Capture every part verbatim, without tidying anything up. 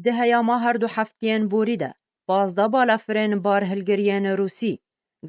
Di heyama her du heftiyên borî de pazdeh balafirên barhilgiriyên Rûsî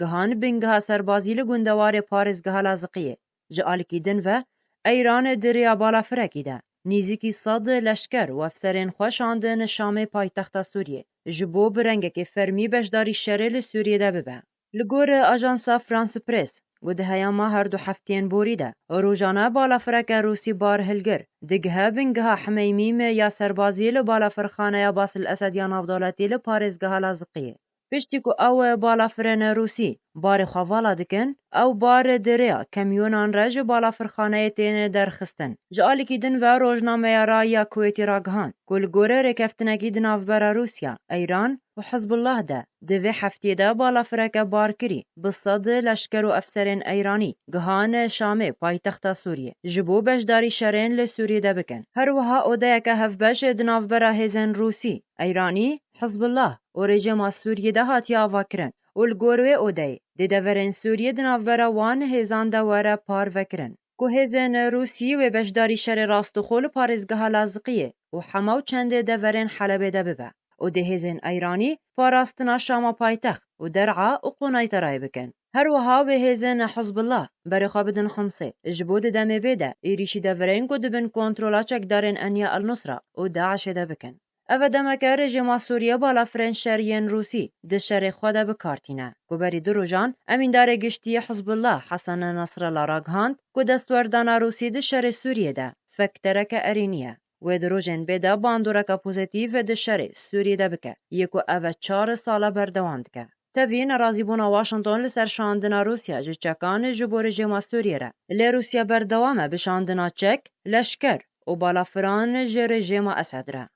gihan bingeha serbazî li gundewarê parêzgeha Laziqiyê. Ji alîkî din ve, Eyran di rêya balafirekî de nîzîkî sed leşker û efserên xwe şandin Şamê, paytexta Sûriyê, ji bo bi rengekê fermî beşdarî şerê li Sûriyê de bibe. Li gor ajansa France Press, ku di heyama her du heftiyên borî de rojane balafireke Rûsî barhilgir digihe bingeha Hmeymîm ya serbazî li balafirxaneya Basil Esed ya navdewletî li parêzgeha Laziqiyê. Piştî ku ew balafirên Rûsî barê xwe vala dikin, ew bar di rêya kamyonan re ji balafirxaneyê tên derxistin. Ji alîkî din ve rojnameya Rai ya Kuwêtî ragihand ku li gorî rêkeftinekî di navbera Rûsya, Eyran û Hizbullah de di vê heftiyê de balafireke barkirî bi sed leşker û efserên Eyranî gihan Şamê, paytexta Sûriyê, ji bo beşdarî şerên li Sûriyê de bikin. Her wiha odeyeke hevbeş di navbera hêzên Rûsî, Eyranî, Hizbullah û rejîma Sûriyê de hatiye avakirin û li gor wê odeyê dê deverên Sûriyê di navbera wan hêzan de were parvekirin. Ku hêzên Rûsî wê beşdarî şerê rastixo li parêzgeha Laziqiyê û hema û çendê deverên Helebê de bibe û dê hêzên Eyranî parastina Şama paytext û Der'a û Qunayterayê bikin. Her wiha wê hêzên Hizbullah berê xwe bidin Himsê, ji bo di demê vê de êrîşî deverên ku di bin kontrola çekdarên Eniya El Nusra û DAIŞê de bikin. Ev demeke rejîma Sûriyê balafirên şeriyên Rûsî di şerê xwe de bi kar tîne. Ku berî du rojan, emîndarê giştî yê Hizbullah Hesen Nesrallah ragihand ku destwerdana Rûsî di şerê Sûriyê de fektereke erênî ye. Wê di rojên bê de bandoreke pozîtîf di şerê Sûriyê de bike, yê ku ev çar sal e berdewam dike. Tevî nerazîbûna Washington li ser şandina Rûsya ji çekan ji bo rejîma Sûriyê re. Lê Rûsya berdewam e bi şandina çek, leşker û balafiran ji rejîma Esed re.